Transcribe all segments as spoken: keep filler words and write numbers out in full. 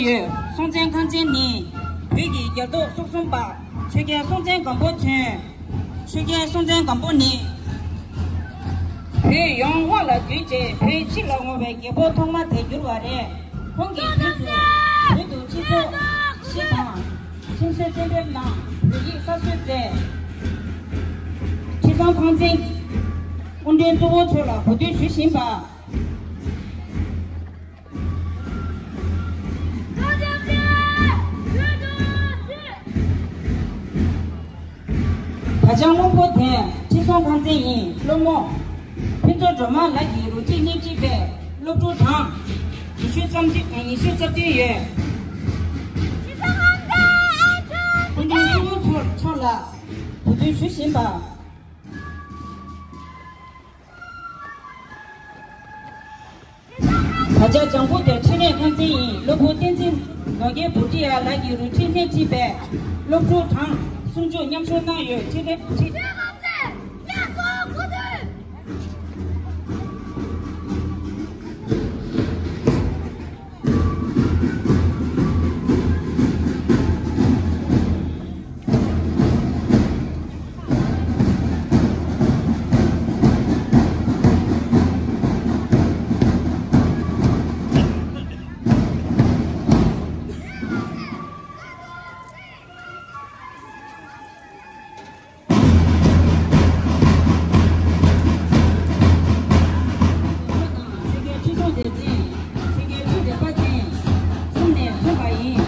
སྲོང་བཙན་ཁང་བཙན་ནི་བོད་ཀྱི་རྒྱལ་ཐོབ་སོ་གསུམ་པ་ཆོས་རྒྱལ་སྲོང་བཙན་སྒམ་པོ་མཚོན། ཆོས་རྒྱལ་སྲོང་བཙན་སྒམ་པོ་ནི་བོད་ཡོངས་དབང་ལ་བསྒྱུར་རྗེས་བོད་ཕྱི་ལ་འོང་བའི་རྒྱལ་པོ་ཐོག་མ་དེ་གྱུར་བ་རེད། ཁོང་གིས་བོད་དུ་བོད་དུ་སྤྱི་ཚོགས་སྤྱི་དང་ཁྲིམས་སྲོལ་གཏན་འབེབས་གནང་། བོད་ཡིག་གསར་བཟོ་མཛད། ཁྲི་སྲོང་ཁང་བཙན་གྱིས་སྐུ་མགྲོན་གཙོ་བོ་ཚོ་ལ་གོ་སྟོན་ཞུ་བཞིན་པ། བ་ལྕང་སྔོན་པོ་དེ་ཁྲི་སྲོང་ཁང་བཙན་ཡིན། སློབ་མོ་ཕུན་ཚོགས་སྒྲོལ་མ་ལགས་ཀྱི་རོགས་ཁྲིད་སྣེ་ཁྲིད་པའི་སློབ་ཕྲུག་གྲངས་ཉི་ཤུ་རྩ་བདུན། ཉི་ཤུ་རྩ་བདུན་ཡོད། སྐུ་མགྲོན་གཙོ་བོ་ཚོ་ལ་གོ་སྟོན་ཞུ་བཞིན་པ། བ་ལྕང་ལྗང་བུ་དེ་འཕྲིན་ལས་ཁང་བཙན་ཡིན། སློབ་བུ་བསྟན་འཛིན་ནོར་རྒྱས་བུ་ཁྲིད་ཡ་ལགས་ཀྱི་རོགས་ཁྲིད་སྣེ་ཁྲིད་པའི་སློབ་ཕྲུག་གྲངས་སུམ་ཅུ་མཉམ་ཞུགས་གནང་ཡོད། འཕྲིན་ལས་ཁྲིད། ཐུགས་རྗེ་གནང་ཞུ་ཡ་ཡིན།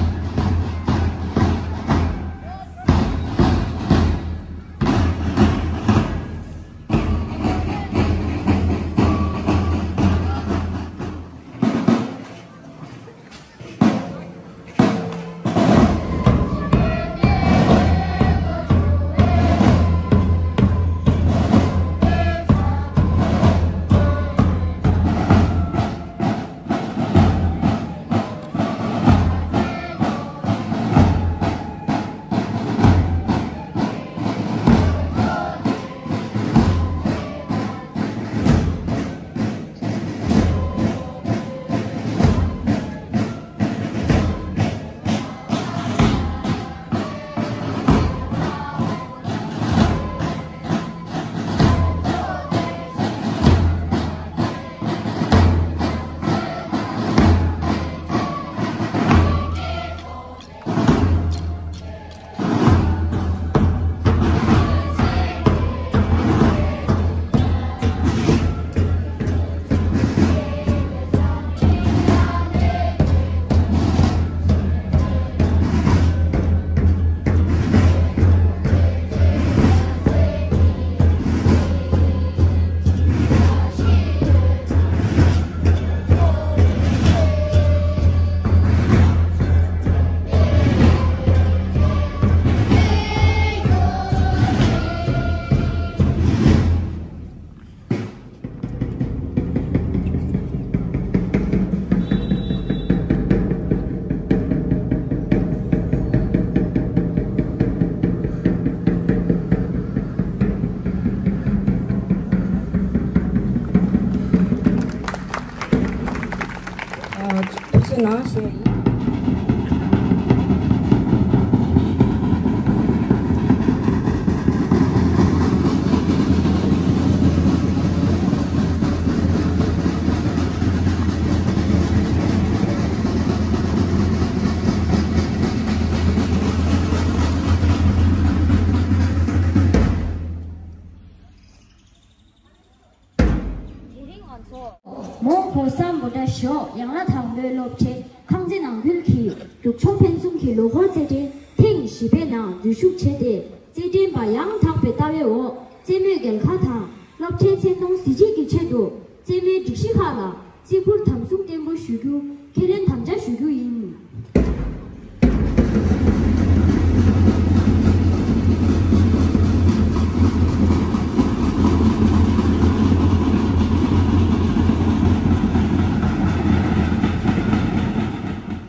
དེ་རིང་ང་ཚོ། མོང་གོ་ས་མོ་ཊ་ཞོག་ཡང་ལ་དང་པོའི་སློབ་གྲྭའི་ཁང་བརྩེགས་ནང་ཁུལ་གྱི་རྒྱུག་མཆོང་འཕེན་གསུམ་གྱི་ལོ་འཁོར་རྩེད་འགྲན་ཐེངས་བཞི་པའི་ནང་འཛུལ་ཞུགས་བྱས་ཏེ། རྩེད་འགྲན་པ་ཡང་དག་པའི་ལྟ་བའི་འོག་རྩེད་མོའི་རྒྱལ་ཁ་དང་སློབ་གྲྭའི་མཚན་མཐོང་གཟི་བརྗིད་ཀྱི་ཆེད་དུ། རྩེད་མོའི་སྒྲིག་གཞི་ཁག་ལ་བརྩི་བཀུར་དམ་བཟུང་བརྟན་པོ་ཞུ་རྒྱུ་ཁས་ལེན་དམ་བཅའ་ཞུ་རྒྱུ་ཡིན།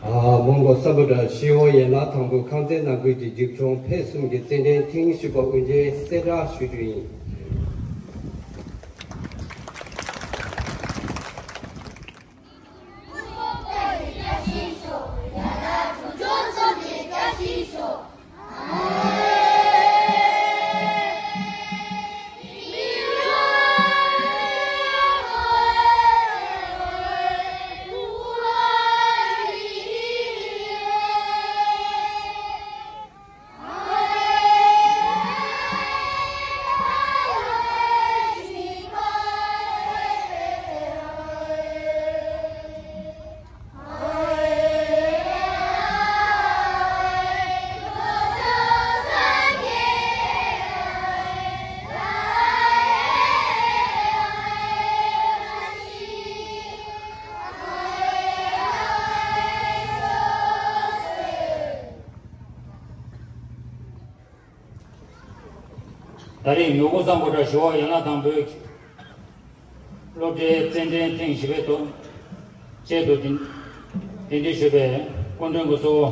ཨ། མོང་གོ་ས་མོ་ཊ་ཞོག་ཡན་ལག་དང་པོ་ཁང་བརྩེགས་ནང་ཁུལ་གྱི་རྒྱུག་མཆོང་འཕེན་གསུམ་གྱི་རྩེད་འགྲན་ཐེངས་བཞི་པ་དབུ་འབྱེད་གསལ་བསྒྲགས་ཞུ་རྒྱུ་ཡིན། ད་རེས་མྱུ་གུ་བསམ་པོ་འདྲ་ཞུ་བ་ཡང་ན་དང་པོའི་སློབ་གྲྭའི་རྩེད་འགྲན་ཐེངས་བཞི་པའི་ཐོག་ཆེད་དུ་གདན་འདྲེན་ཞུས་པའི་སྐུ་མགྲོན་གྱི་གཙོ་བོ་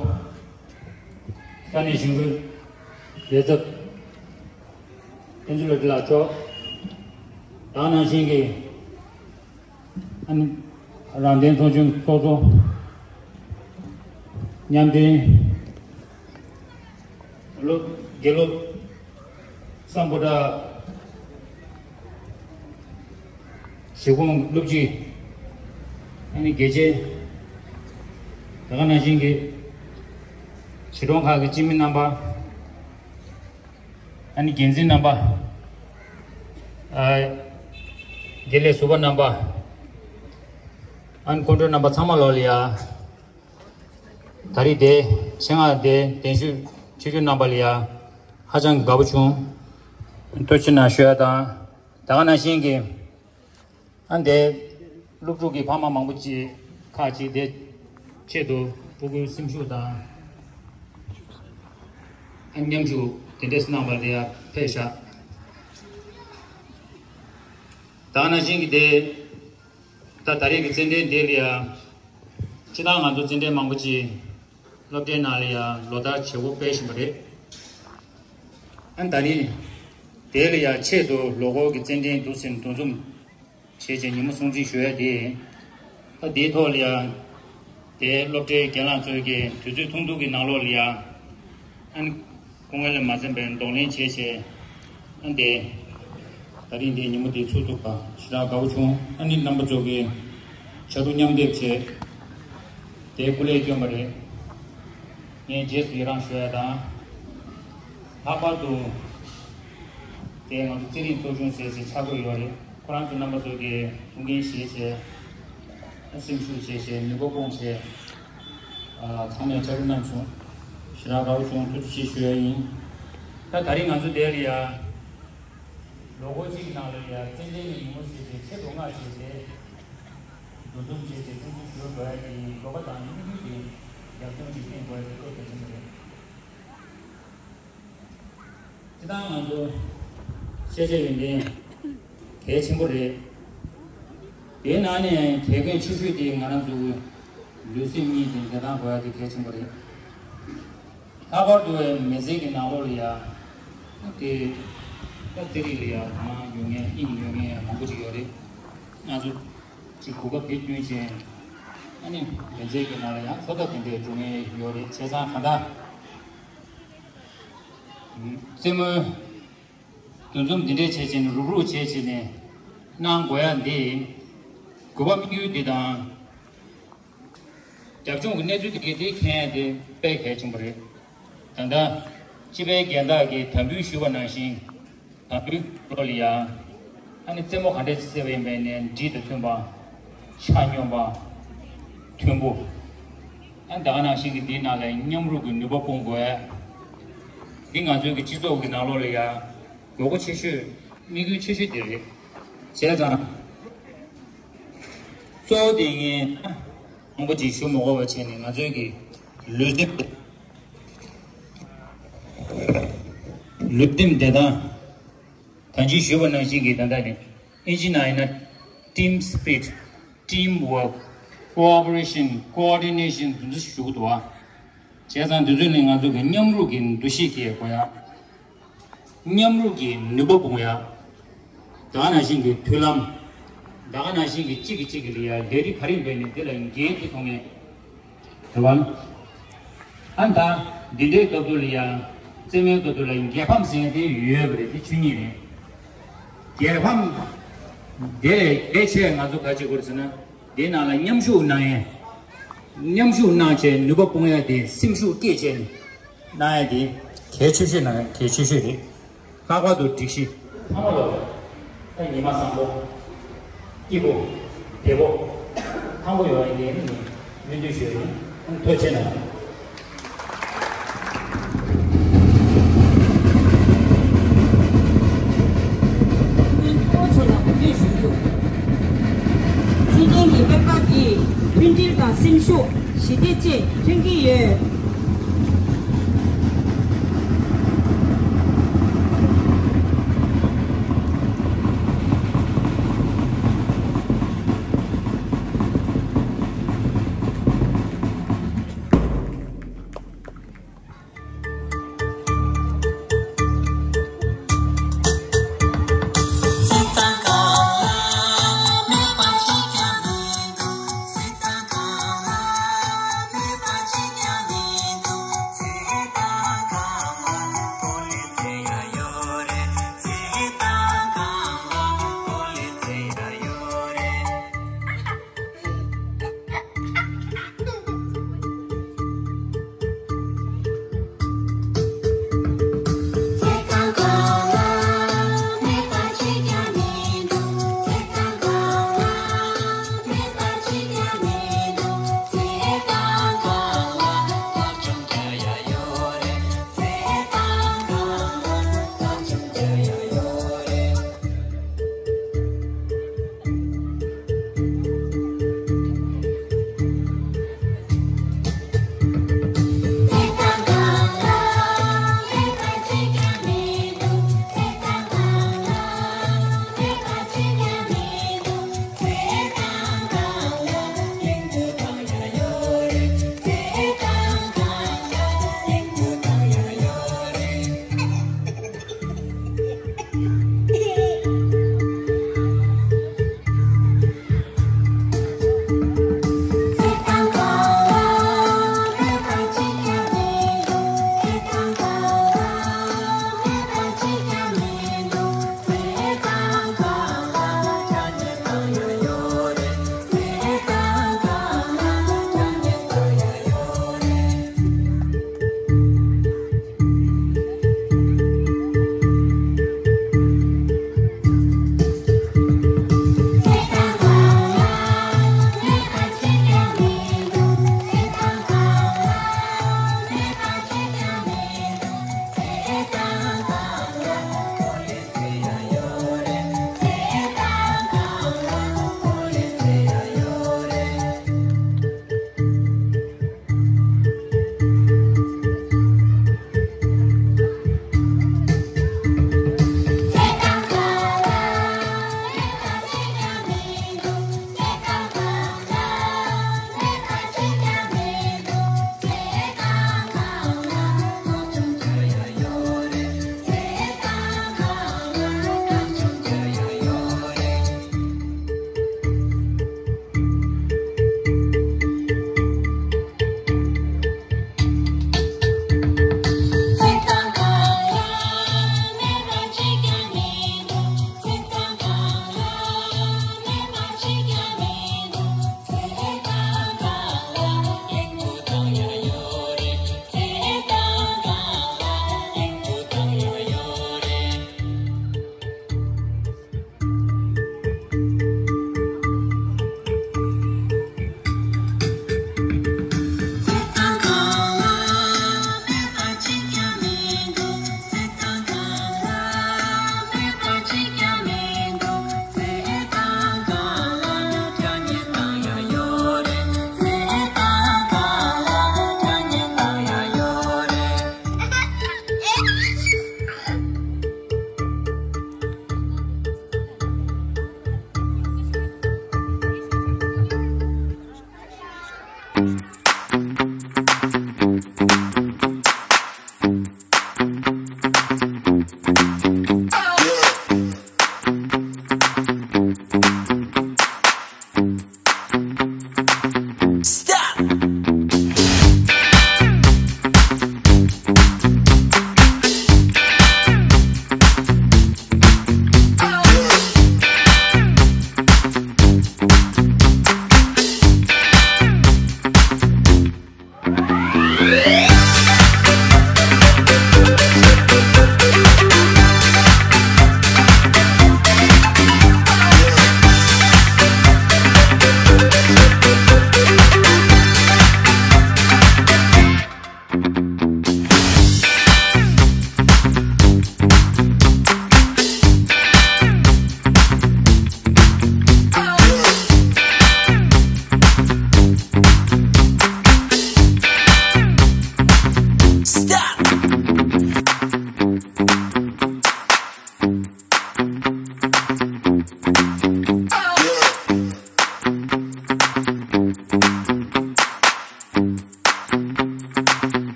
ས་གནས་གཞིས་འགོའི་ལས་ཚབ་བསྟན་འཛིན་བློ་གྲོས་ལགས་མཆོག་དང་ནང་བཞིན་གྱི་ཨ་ནི་རང་བདེན་ཚོགས་ཆུང་ཚོགས་གཙོ། མཉམ་འབྲེལ་སློབ་དགེ་སློབ་སམ་བྷོ་ཊ་གཞིས་ཁོངས་སློབ་སྤྱི། ཨ་ནི་དགེ་ཆེ། དེ་ག་ནང་བཞིན་གྱི་གཞིས་གྲོང་ཁག་གི་སྤྱི་མི་རྣམ་པ། ཨ་ནི་འགན་འཛིན་རྣམ་པ། ཨ། དགེ་ལས་ཟུར་པ་རྣམ་པ། ཨ་ནི་སྐུ་མགྲོན་རྣམ་པ་ཚང་མ་ལོག་ལ་ཡ། ད་རེས་དེ་ཆེད་མངགས་དེ་གདན་ཞུ་ཆེད་ཞུ་རྣམ་པ་ལ་ཡ། ཧ་ཅང་དགའ་པོ་བྱུང་། ཐུགས་རྗེ་གནང་ཞུ་ཡ་དང་། ད་ག་ནང་བཞིན་གྱི། ཨ་འདས། སློབ་ཕྲུག་གི་ཕ་མ་མང་པོ་ཅིག་ཁག་ཅིག་དེ་ཆེད་དུ་ཕྲུ་གུའི་སེམས་ཤུགས་དང་། ཨ་མཉམ་ཞུགས་དེ་འདྲས་གནང་བ་དེ་ཡང་ཕེབས་ཤག་ད་ནང་བཞིན་གྱི་དེ། ད་ད་རེས་ཀྱི་རྩེད་འགྲན་དེ་ལ་ཡང་། སྤྱིར་བཏང་ང་ཚོ་རྩེད་འགྲན་མང་པོ་ཅིག་སློབ་གྲྭའི་ནང་ལ་ཡང་ལོ་ལྟར་བྱེད་སྒོ་སྤེལ་བཞིན་པ་རེད། ཨ་ད་རེས་དེ་ལ་ཡང་ཆེད་དུ་ལོ་འཁོར་གྱི་རྩེད་འགྲན་འདུག་ཟེར་འདུ་འཛོམས་བྱས་བྱས་ཉིན་མོ་སྲུང་བརྩི་ཞུ་ཡ་དེ། ཨ་དེའི་ཐོག་ལ་ཡང་དེའི་སློབ་གྲྭའི་རྒན་ལགས་ཚོས་ཀྱི་དུས་ཚོད་ཐུང་ཐུང་གི་ནང་ལོགས་ལ་ཡང་ཨ་ནི། སྐུ་ངལ་ལ་མ་འཛེམས་པའི་གདོང་ལེན་བྱས་བྱས། ཨ་འདས། ད་རིང་འདིའི་ཉིན་མོ་འདི་ཚུགས་ཐུབ་པ་ཞེ་དྲག་དགའ་པོ་བྱུང་། ཨ་ནི་རྣམ་པ་ཚོ་གིས་ཕྱར་གྲུ་མཉམ་འདེགས་བྱས། དེ་སྐུ་ལས་བསྐྱོན་པ་རེད། ངས་རྗེས་སུ་ཡི་རང་ཞུ་ཡ་དང་། ལྷག་པར་དུ། དེ་ང་ཚོ་རྩེད་རིགས་ཚོགས་ཆུང་ཟེར་ཟེར་ཆགས་ཀྱི་ཡོད་རེད། ཁོ་རང་ཚོ་རྣམ་པ་ཚོ་གིས་ཐུགས་འགན་བཞེས་བྱས། སེམས་ཤུགས་བྱས་བྱས་ནུས་པ་སྤུངས་བྱས། ཚང་མས་ཕྱར་གྲུ་བསྣམས་སོང་། ཞེ་དྲག་དགའ་པོ་བྱུང་། ཐུགས་རྗེ་ཆེ་ཞུ་ཡ་ཡིན། ད་ད་རིང་ང་ཚོ་འདིར་ཡ། ལོ་འཁོར་གཅིག་གི་ནང་ལ་ཡ་རྩེད་འགྲན་གྱི་ཉིན་མོ་ཟེར་ཏེ་ཆེད་དུ་མངགས་བྱས་ཏེ། འདུ་འཛོམས་བྱས་ཏེ་སྲུང་བརྩི་ཞུ་དགོས་ཡ་གི་བློ་ཁ་དང་དམིགས་ཡུལ་དེ་རྒྱབ་སྐྱོར་ཅིག་བསྟན་དགོས་ཡ་དེ་དཔེ་གལ་ཆེན་པོ་རེད། སྤྱིར་བཏང་ང་ཚོ་ཤེས་བྱ་ཡོན་ཏན་གལ་ཆེན་པོ་རེད། དེའི་ནང་ནས་གལ་འགངས་ཆེ་ཤོས་དེ་ང་རང་ཚོའི་ལུས་སེམས་གཉིས་ཀྱི་བདེ་ཐང་དགོས་ཡ་དེ་གལ་ཆེན་པོ་རེད། ལྷག་པར་དུ་མི་ཚེ་གི་ནང་ལོགས་ལ་ཡ། དེ་ད་རྩེད་རིགས་ལ་ཡ་དང་ཡོད་མཁན་དབྱིངས་ཡོད་མཁན་མང་པོ་ཅིག་ཡོད་རེད། ང་ཚོ་ཅིག་གོ་སྐབས་དེ་བསྐྲུན་བྱས། ཨ་ནི་མི་ཚེ་གི་ནང་ལ་ཡང་ཚོད་ལྟ་དེ་འདྲས་འགྲོ་མཁན་ཡོད་རེད། བྱས་ཙང་གང་ལྟར། རྩེད་མོའི་འདུ་འཛོམས་འདི་འདྲས་བྱས་བྱས་ནས་རུག་རུག་བྱས་བྱས་ནས་གནང་དགོས་ཡ་འདི། དགོས་པ་དམིགས་ཡུལ་འདི་དང་། རྒྱབ་ལྗོངས་ཀྱི་གནས་ཚུལ་དེ་གའི་དེ་མཁྱེན་ཡ་དེ་དཔེ་གལ་ཆེན་པོ་རེད། ད་ལྟ་སྤྱི་པའི་རྒན་བདག་གིས་དམ་འབུལ་ཞུས་པ་ནང་བཞིན། དམ་འབུལ་ལོ་ལ་ཡ། ཨ་ནི་རྩེད་མོ་ག་འདྲས་རྩེ་བ་ཡིན་པ་ཡིན་ནའི་འགྲིག་དང་མཐུན་པ། ཆ་སྙོམས་པ། མཐུན་པོ། ཨ་ནི་ད་ག་ནང་བཞིན་གྱི་འདིའི་ནང་ལ་མཉམ་རུབ་ཀྱི་ནུས་པ་སྤུངས་དགོས། འདི་ང་ཚོའི་གི་སྤྱི་ཚོགས་ཀྱི་ནང་ལོགས་ལ་ཡ། དགོས་མཁོ་ཆེ་ཤོས། དམིགས་ཡུལ་ཆེ་ཤོས་དེ་རེད། བྱས་ཙང་། གཙོ་བོ་དེ་ངས་མང་པོ་ཅིག་ཞུ་མ་དགོས་པ་བྱས་ནས་ང་ཚོའི་གི་ལུས་སེམས། ལུས་སེམས་བདེ་ཐང་། ད་ཅི་ཞུས་པ་ནང་བཞིན་གྱི་ད་ལྟ་ནས་ཨིན་ཇི་ནང་ཡིན་ན་team spirit, team work, cooperation, coordination དེ་ཚོ་ཞུ་གི་འདུག་བ། བྱས་ཙང་དེ་ཚོ་ནི་ང་ཚོ་གི་མཉམ་རུབ་ཀྱི་འདུ་ཤེས་སྐྱེ་དགོས་ཡ། མཉམ་རུབ་ཀྱི་ནུས་པ་སྤུངས་ཡ། ད་ག་ནང་བཞིན་གྱི་མཐུན་ལམ། ད་ག་ནང་བཞིན་གྱི་གཅིག་གིས་གཅིག་གི་ལ་ཡ་ལས་རིགས་ག་རེ་འབད་ནས་དེ་ལ་འགན་དེ་ཐོགས་ངེས། དེ་བ། ཨ་ད་འདི་འདྲའི་སྐབས་དུ་ལ་ཡ། རྩེད་མོའི་སྐབས་དུ་ལ་རྒྱལ་ཕམ་ཟེར་དེ་ཡོད་པ་རེད། དེ་ཆོས་ཉིད་རེད། རྒྱལ་ཕམ། དེ་ལས་གལ་ཆེ་ང་ཚོ་ག་ཅི་དགོས་ཟེར་ན། དེའི་ནང་ལ་མཉམ་ཞུགས་གནང་ཡས། མཉམ་ཞུགས་གནང་བྱས་ནུས་པ་སྤུངས་ཡས་དེ་སེམས་ཤུགས་སྐྱེད་བྱས་ནས་གནང་ཡས་དེ་གལ་ཆེ་ཤོས་ནང་གལ་ཆེ་ཤོས་རེད། ལྷག་པར་དུ་སྒྲིག་གཞི་ཚང་མ་ལོ། ད་ཉི་མ་བཟང་པོ། སྐྱིད་པོ། བདེ་པོ། ཐང་པོ་ཡོང་ཡས་དེ་ནི་སྨོན་འདུན་ཞུ་ཡས་ཡིན། ཐུགས་རྗེ་གནང་། སྤྱི་ཚོགས་ཀྱི་སྤེལ་པ་འདིས་མཐུན་སྒྲིལ་དང་སེམས་ཤུགས་ཞི་བདེ་བཅས་མཚོན་གྱི་ཡོད།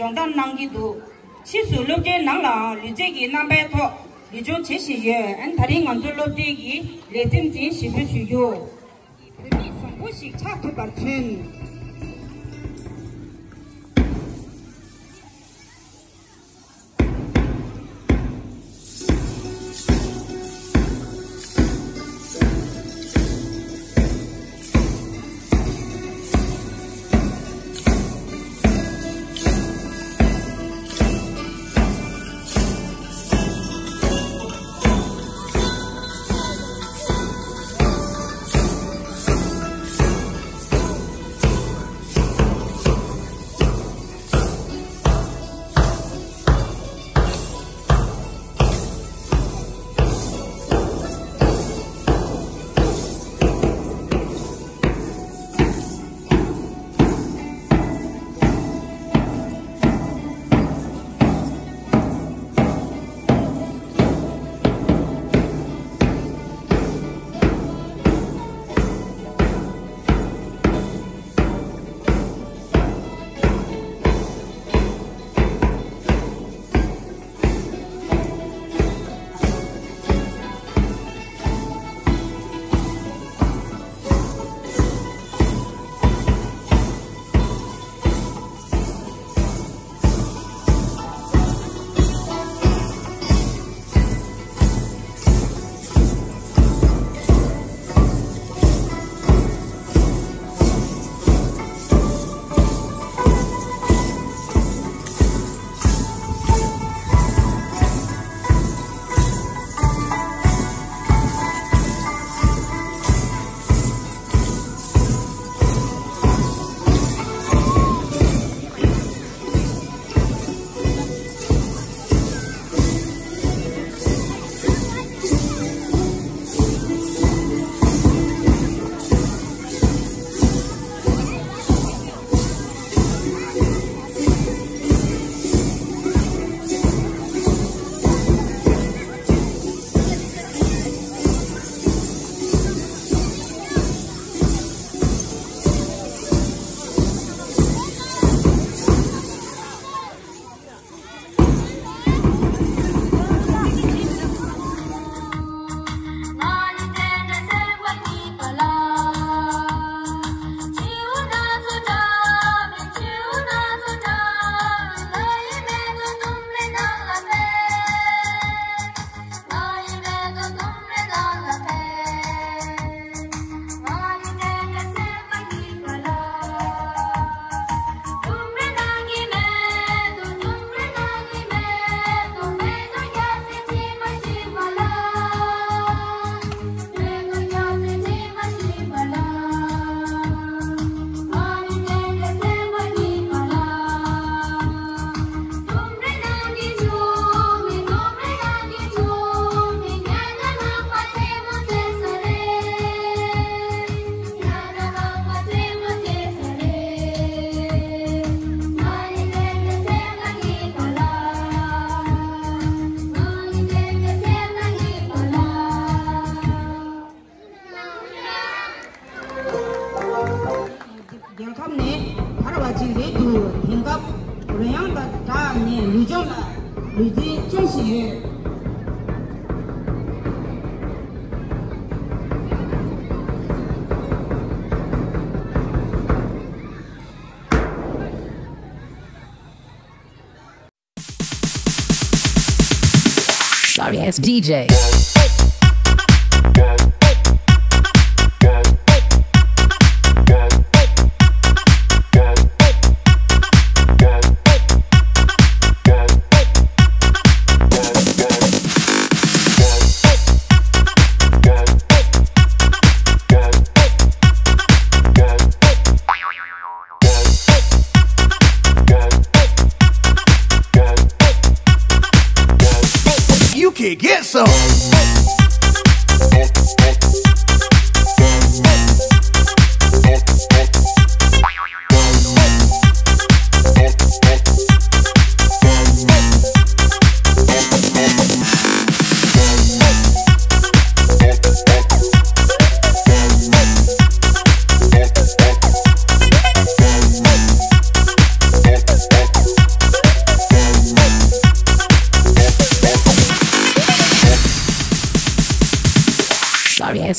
སྦྱོང་བརྡར་གནང་གི་འདུག་ཕྱིས་སུ་སློབ་གྲྭའི་ནང་ལའང་ལུས་རྩལ་གྱི་རྣམ་པའི་ཐོག་ལུས་སྦྱོང་བྱེད་བཞིན་ཡོད། ཨ་ནི་དེ་རིང་ང་ཚོའི་སློབ་གྲྭའི་གི་ལས་ཚན་འཛིན་ཞིབ་འཇུག་ཞུ་རྒྱུ། བོད་མི་བཟང་པོ་ཞིག་ཆགས་ཐུབ་པར་བརྩོན། རྒྱལ་ཁབ་ནས་དར་བ་ཅིག་རེད་འདུག་དེང་སྐབས་རོལ་དབྱངས་དང་སྦྲགས་ནས་ལུས་སྦྱོང་ལ་ལུས་རྩལ་སྦྱོང་བཞིན་ཡོད། Sorry ass D J. You can get some.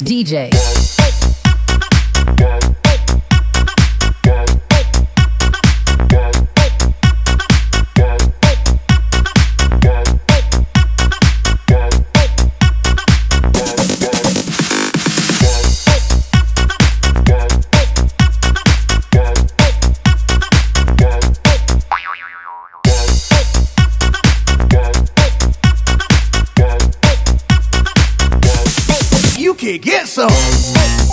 D J. You can get some.